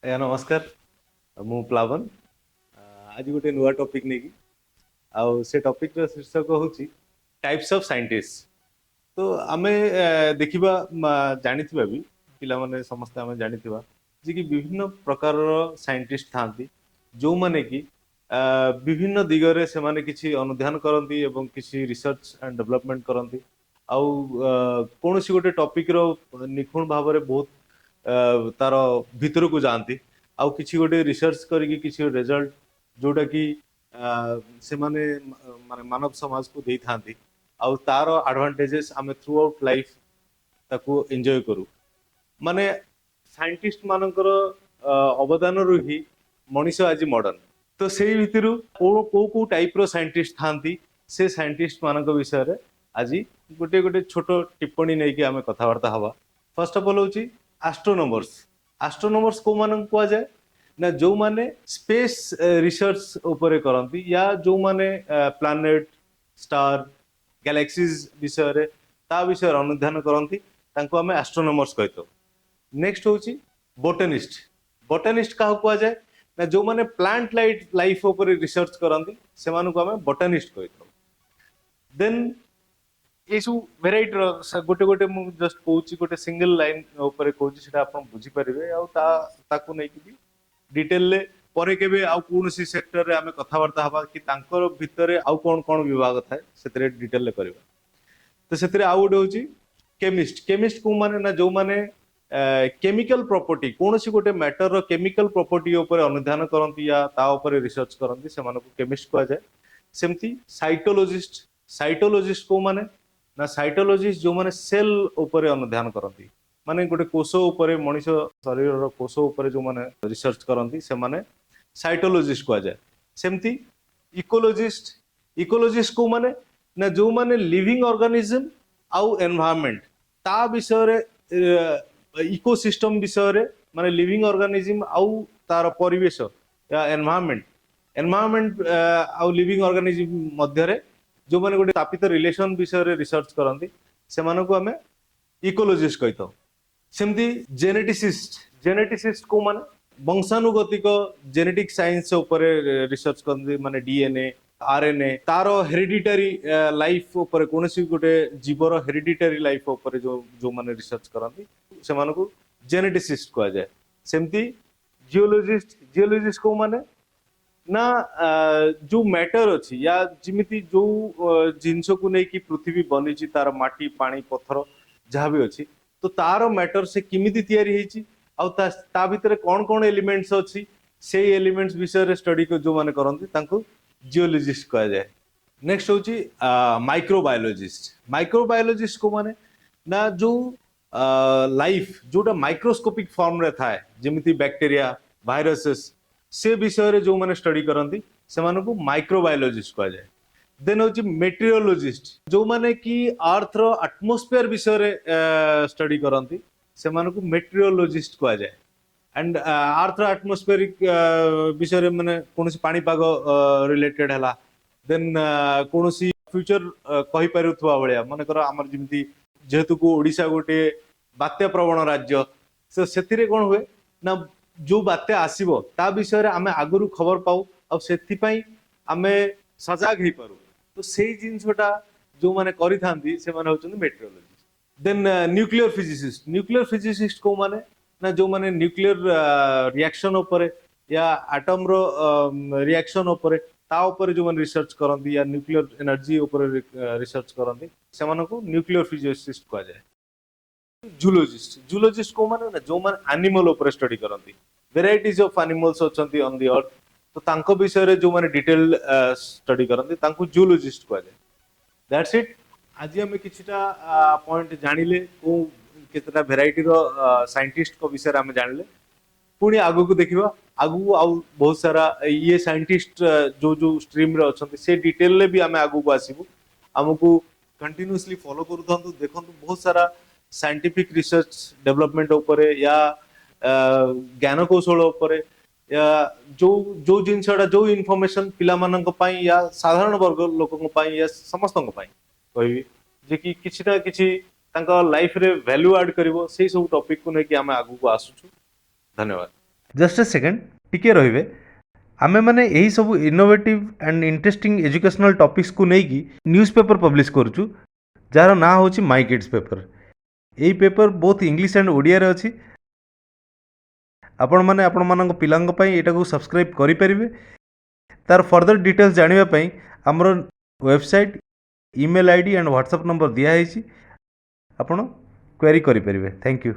ଆଜ୍ଞା ନମସ୍କାର। ମୁଁ ପ୍ଲାବନ। ଆଜି ଗୋଟେ ନୂଆ ଟପିକ୍ ନେଇକି, ଆଉ ସେ ଟପିକ୍ର ଶୀର୍ଷକ ହେଉଛି ଟାଇପ୍ସ ଅଫ୍ ସାଇଣ୍ଟିଷ୍ଟ। ତ ଆମେ ଦେଖିବା, ଜାଣିଥିବା ବି, ପିଲାମାନେ ସମସ୍ତେ ଆମେ ଜାଣିଥିବା ଯେ କି ବିଭିନ୍ନ ପ୍ରକାରର ସାଇଣ୍ଟିଷ୍ଟ ଥାଆନ୍ତି, ଯେଉଁମାନେ କି ବିଭିନ୍ନ ଦିଗରେ ସେମାନେ କିଛି ଅନୁଧ୍ୟାନ କରନ୍ତି ଏବଂ କିଛି ରିସର୍ଚ୍ଚ ଆଣ୍ଡ ଡେଭଲପମେଣ୍ଟ କରନ୍ତି, ଆଉ କୌଣସି ଗୋଟେ ଟପିକ୍ର ନିଖୁଣ ଭାବରେ ବହୁତ ତାର ଭିତରକୁ ଯାଆନ୍ତି, ଆଉ କିଛି ଗୋଟେ ରିସର୍ଚ୍ଚ କରିକି କିଛି ରେଜଲ୍ଟ ଯୋଉଟା କି ସେମାନେ ମାନେ ମାନବ ସମାଜକୁ ଦେଇଥାନ୍ତି, ଆଉ ତାର ଆଡଭାଣ୍ଟେଜେସ୍ ଆମେ ଥ୍ରୁ ଆଉଟ୍ ଲାଇଫ୍ ତାକୁ ଏନ୍ଜୟ କରୁ। ମାନେ ସାଇଣ୍ଟିଷ୍ଟ ମାନଙ୍କର ଅବଦାନରୁ ହିଁ ମଣିଷ ଆଜି ମଡର୍ନ। ତ ସେଇ ଭିତରୁ କୋଉ କୋଉ କୋଉ ଟାଇପ୍ର ସାଇଣ୍ଟିଷ୍ଟ ଥାନ୍ତି, ସେ ସାଇଣ୍ଟିଷ୍ଟ ମାନଙ୍କ ବିଷୟରେ ଆଜି ଗୋଟେ ଗୋଟେ ଛୋଟ ଟିପ୍ପଣୀ ନେଇକି ଆମେ କଥାବାର୍ତ୍ତା ହବା। ଫାର୍ଷ୍ଟ ଅଫ୍ ଅଲ୍ ହେଉଛି ଆଷ୍ଟ୍ରୋନୋମର୍ସ। ଆଷ୍ଟ୍ରୋନୋମର୍ସ କୋଉମାନଙ୍କୁ କୁହାଯାଏ ନା ଯୋଉମାନେ ସ୍ପେସ୍ ରିସର୍ଚ୍ଚ ଉପରେ କରନ୍ତି, ୟା ଯୋଉମାନେ ପ୍ଲାନେଟ, ଷ୍ଟାର, ଗ୍ୟାଲେକ୍ସିଜ ବିଷୟରେ, ତା ବିଷୟରେ ଅନୁଧ୍ୟାନ କରନ୍ତି, ତାଙ୍କୁ ଆମେ ଆଷ୍ଟ୍ରୋନୋମର୍ସ କହିଥାଉ। ନେକ୍ସଟ ହେଉଛି ବୋଟାନିଷ୍ଟ। ବୋଟାନିଷ୍ଟ କାହାକୁ କୁହାଯାଏ ନା ଯୋଉମାନେ ପ୍ଲାଣ୍ଟ ଲାଇଫ ଉପରେ ରିସର୍ଚ୍ଚ କରନ୍ତି, ସେମାନଙ୍କୁ ଆମେ ବୋଟାନିଷ୍ଟ କହିଥାଉ। ଦେନ୍ ଏଇସବୁ ଭେରାଇଟିର ଗୋଟେ ଗୋଟେ ମୁଁ ଜଷ୍ଟ କହୁଛି, ଗୋଟେ ସିଙ୍ଗଲ ଲାଇନ ଉପରେ କହୁଛି, ସେଟା ଆପଣ ବୁଝିପାରିବେ, ଆଉ ତାକୁ ନେଇକି ବି ଡିଟେଲରେ ପରେ କେବେ ଆଉ କୌଣସି ସେକ୍ଟରରେ ଆମେ କଥାବାର୍ତ୍ତା ହବା କି ତାଙ୍କର ଭିତରେ ଆଉ କଣ କଣ ବିଭାଗ ଥାଏ, ସେଥିରେ ଡିଟେଲରେ କରିବା। ତ ସେଥିରେ ଆଉ ଗୋଟେ ହଉଛି କେମିଷ୍ଟ। କେମିଷ୍ଟ କୋଉମାନେ ନା ଯୋଉମାନେ କେମିକାଲ ପ୍ରପର୍ଟି, କୌଣସି ଗୋଟେ ମ୍ୟାଟରର କେମିକାଲ ପ୍ରପର୍ଟି ଉପରେ ଅନୁଧ୍ୟାନ କରନ୍ତି ୟା ତା ଉପରେ ରିସର୍ଚ୍ଚ କରନ୍ତି, ସେମାନଙ୍କୁ କେମିଷ୍ଟ କୁହାଯାଏ। ସେମିତି ସାଇଟୋଲୋଜିଷ୍ଟ। ସାଇଟୋଲୋଜିଷ୍ଟ କୋଉମାନେ ନା ସାଇଟୋଲୋଜିଷ୍ଟ ଯୋଉମାନେ ସେଲ୍ ଉପରେ ଅନୁଧ୍ୟାନ କରନ୍ତି, ମାନେ ଗୋଟେ କୋଷ ଉପରେ, ମଣିଷ ଶରୀରର କୋଷ ଉପରେ ଯୋଉମାନେ ରିସର୍ଚ୍ଚ କରନ୍ତି, ସେମାନେ ସାଇଟୋଲୋଜିଷ୍ଟ କୁହାଯାଏ। ସେମିତି ଇକୋଲୋଜିଷ୍ଟ। ଇକୋଲୋଜିଷ୍ଟ କୋଉମାନେ ନା ଯୋଉମାନେ ଲିଭିଂ ଅର୍ଗାନିଜମ ଆଉ ଏନଭାୟରମେଣ୍ଟ ତା ବିଷୟରେ, ଇକୋସିଷ୍ଟମ ବିଷୟରେ, ମାନେ ଲିଭିଂ ଅର୍ଗାନିଜମ ଆଉ ତାର ପରିବେଶ, ଏନଭାୟରମେଣ୍ଟ ଆଉ ଲିଭିଂ ଅର୍ଗାନିଜମ ମଧ୍ୟରେ ଯୋଉମାନେ ଗୋଟେ ସ୍ଥାପିତ ରିଲେସନ ବିଷୟରେ ରିସର୍ଚ୍ଚ କରନ୍ତି, ସେମାନଙ୍କୁ ଆମେ ଇକୋଲୋଜିଷ୍ଟ କହିଥାଉ। ସେମିତି ଜେନେଟିସିଷ୍ଟ। ଜେନେଟିସିଷ୍ଟ କୋଉମାନେ? ବଂଶାନୁଗତିକ ଜେନେଟିକ ସାଇନ୍ସ ଉପରେ ରିସର୍ଚ୍ଚ କରନ୍ତି, ମାନେ ଡିଏନଏ, ଆରଏନଏ, ତାର ହେରିଡିଟାରୀ ଲାଇଫ ଉପରେ, କୌଣସି ଗୋଟେ ଜୀବର ହେରିଡିଟାରୀ ଲାଇଫ ଉପରେ ଯୋଉମାନେ ରିସର୍ଚ୍ଚ କରନ୍ତି, ସେମାନଙ୍କୁ ଜେନେଟିସିଷ୍ଟ କୁହାଯାଏ। ସେମିତି ଜିଓଲୋଜିଷ୍ଟ। ଜିଓଲୋଜିଷ୍ଟ କୋଉମାନେ ନା ଯୋଉ ମ୍ୟାଟର ଅଛି, ୟା ଯେମିତି ଯୋଉ ଜିନିଷକୁ ନେଇକି ପୃଥିବୀ ବନିଛି, ତାର ମାଟି, ପାଣି, ପଥର ଯାହା ବି ଅଛି, ତ ତାର ମ୍ୟାଟର ସେ କେମିତି ତିଆରି ହେଇଛି ଆଉ ତା ଭିତରେ କଣ କଣ ଏଲିମେଣ୍ଟସ ଅଛି, ସେଇ ଏଲିମେଣ୍ଟସ ବିଷୟରେ ଷ୍ଟଡି ଯୋଉମାନେ କରନ୍ତି, ତାଙ୍କୁ ଜିଓଲୋଜିଷ୍ଟ କୁହାଯାଏ। ନେକ୍ସଟ ହଉଛି ମାଇକ୍ରୋବାୟୋଲୋଜିଷ୍ଟ। ମାଇକ୍ରୋବାୟୋଲୋଜିଷ୍ଟ କୋଉମାନେ ନା ଯୋଉ ଲାଇଫ ଯୋଉଟା ମାଇକ୍ରୋସ୍କୋପିକ ଫର୍ମରେ ଥାଏ, ଯେମିତି ବ୍ୟାକ୍ଟେରିଆ, ଭାଇରସେସ୍, ସେ ବିଷୟରେ ଯୋଉମାନେ ଷ୍ଟଡି କରନ୍ତି, ସେମାନଙ୍କୁ ମାଇକ୍ରୋବାୟୋଲୋଜିଷ୍ଟ କୁହାଯାଏ। ଦେନ୍ ହଉଛି ମେଟିଓରୋଲୋଜିଷ୍ଟ। ଯୋଉମାନେ କି ଆର୍ଥର ଆଟମୋସ୍ଫିୟର ବିଷୟରେ ଷ୍ଟଡି କରନ୍ତି, ସେମାନଙ୍କୁ ମେଟିଓରୋଲୋଜିଷ୍ଟ କୁହାଯାଏ। ଆଣ୍ଡ ଆର୍ଥର ଆଟମୋସ୍ଫିୟରିକ ବିଷୟରେ, ମାନେ କୌଣସି ପାଣିପାଗ ରିଲେଟେଡ ହେଲା, ଦେନ୍ କୌଣସି ଫ୍ୟୁଚର କହିପାରୁଥିବା ଭଳିଆ, ମନେକର ଆମର ଯେମିତି ଯେହେତୁ କୁ ଓଡ଼ିଶା ଗୋଟିଏ ବାତ୍ୟା ପ୍ରବଣ ରାଜ୍ୟ, ତ ସେଥିରେ କଣ ହୁଏ ନା ଯୋଉ ବାତ୍ୟା ଆସିବ ତା ବିଷୟରେ ଆମେ ଆଗରୁ ଖବର ପାଉ, ଆଉ ସେଥିପାଇଁ ଆମେ ସଜାଗ ହେଇପାରୁ। ତ ସେଇ ଜିନିଷଟା ଯୋଉମାନେ କରିଥାନ୍ତି, ସେମାନେ ହଉଛନ୍ତି ମେଟ୍ରୋଲୋଜିଷ୍ଟ। ଦେନ୍ ନ୍ୟୁକ୍ଲିୟର ଫିଜିସିଷ୍ଟ। ନ୍ୟୁକ୍ଲିୟର ଫିଜିସିଷ୍ଟ କୋଉମାନେ ନା ଯୋଉମାନେ ନ୍ୟୁକ୍ଲିୟର ରିଆକ୍ସନ ଉପରେ ୟା ଆଟମର ରିଆକ୍ସନ ଉପରେ, ତା ଉପରେ ଯୋଉମାନେ ରିସର୍ଚ୍ଚ କରନ୍ତି ୟା ନ୍ୟୁକ୍ଲିୟର ଏନର୍ଜି ଉପରେ ରିସର୍ଚ୍ଚ କରନ୍ତି, ସେମାନଙ୍କୁ ନ୍ୟୁକ୍ଲିୟର ଫିଜିସିଷ୍ଟ କୁହାଯାଏ। ଜୁଲୋଜିଷ୍ଟ। ଜୁଲୋଜିଷ୍ଟ କୋଉମାନେ ନା ଯୋଉମାନେ ଆନିମଲ ଉପରେ ଷ୍ଟଡି କରନ୍ତି। ଭେରାଇଟିଜ ଅଫ ଆନିମଲ୍ସ ଅଛନ୍ତି ଅନ୍ the ଅର୍ଥ, ତ ତାଙ୍କ ବିଷୟରେ ଯୋଉମାନେ ଡିଟେଲ ଷ୍ଟଡି କରନ୍ତି, ତାଙ୍କୁ ଜୁଲୋଜିଷ୍ଟ କୁହାଯାଏ। That's ଇଟ୍। ଆଜି ଆମେ କିଛିଟା ପଏଣ୍ଟ ଜାଣିଲେ, କୋଉ କେତେଟା ଭେରାଇଟିର ସାଇଣ୍ଟିଷ୍ଟଙ୍କ ବିଷୟରେ ଆମେ ଜାଣିଲେ। ପୁଣି ଆଗକୁ ଦେଖିବା, ଆଗକୁ ଆଉ ବହୁତ ସାରା ଇଏ ସାଇଣ୍ଟିଷ୍ଟ ଯୋଉ ଯୋଉ ଷ୍ଟ୍ରିମରେ ଅଛନ୍ତି, ସେ ଡିଟେଲରେ ବି ଆମେ ଆଗକୁ ଆସିବୁ। ଆମକୁ କଣ୍ଟିନ୍ୟୁଅସଲି ଫଲୋ କରୁଥାନ୍ତୁ, ଦେଖନ୍ତୁ। ବହୁତ ସାରା ସାଇଣ୍ଟିଫିକ ରିସର୍ଚ୍ଚ ଡେଭଲପମେଣ୍ଟ ଉପରେ ୟା ଜ୍ଞାନକୌଶଳ ଉପରେ, ୟା ଯୋଉ ଯୋଉ ଜିନିଷଟା, ଯୋଉ ଇନଫର୍ମେସନ ପିଲାମାନଙ୍କ ପାଇଁ ୟା ସାଧାରଣ ବର୍ଗ ଲୋକଙ୍କ ପାଇଁ ୟା ସମସ୍ତଙ୍କ ପାଇଁ କହିବି ଯେ କି କିଛି ନା କିଛି ତାଙ୍କ ଲାଇଫରେ ଭ୍ୟାଲ୍ୟୁ ଆଡ୍ କରିବ, ସେଇ ସବୁ ଟପିକକୁ ନେଇକି ଆମେ ଆଗକୁ ଆସୁଛୁ। ଧନ୍ୟବାଦ, thank you. Just a second, ଟିକେ ରହିବେ। ଆମେମାନେ ଏହି ସବୁ ଇନୋଭେଟିଭ୍ ଆଣ୍ଡ ଇଣ୍ଟରେଷ୍ଟିଂ ଏଜୁକେସନାଲ୍ ଟପିକ୍ସକୁ ନେଇକି ନ୍ୟୁଜ୍ ପେପର୍ ପବ୍ଲିଶ କରୁଛୁ, ଯାହାର ନାଁ ହେଉଛି ମାଇ କିଡ୍ସ ପେପର୍। ଏଇ ପେପର୍ ବୋଥ୍ ଇଂଲିଶ ଆଣ୍ଡ ଓଡ଼ିଆରେ ଅଛି। ଆପଣମାନେ ଆପଣମାନଙ୍କ ପିଲାଙ୍କ ପାଇଁ ଏଇଟାକୁ ସବସ୍କ୍ରାଇବ୍ କରିପାରିବେ। ତାର ଫର୍ଦର ଡିଟେଲ୍ସ ଜାଣିବା ପାଇଁ ଆମର website, email ID and WhatsApp number ଦିଆହେଇଛି। ଆପଣ କ୍ୱେରି କରିପାରିବେ। Thank you.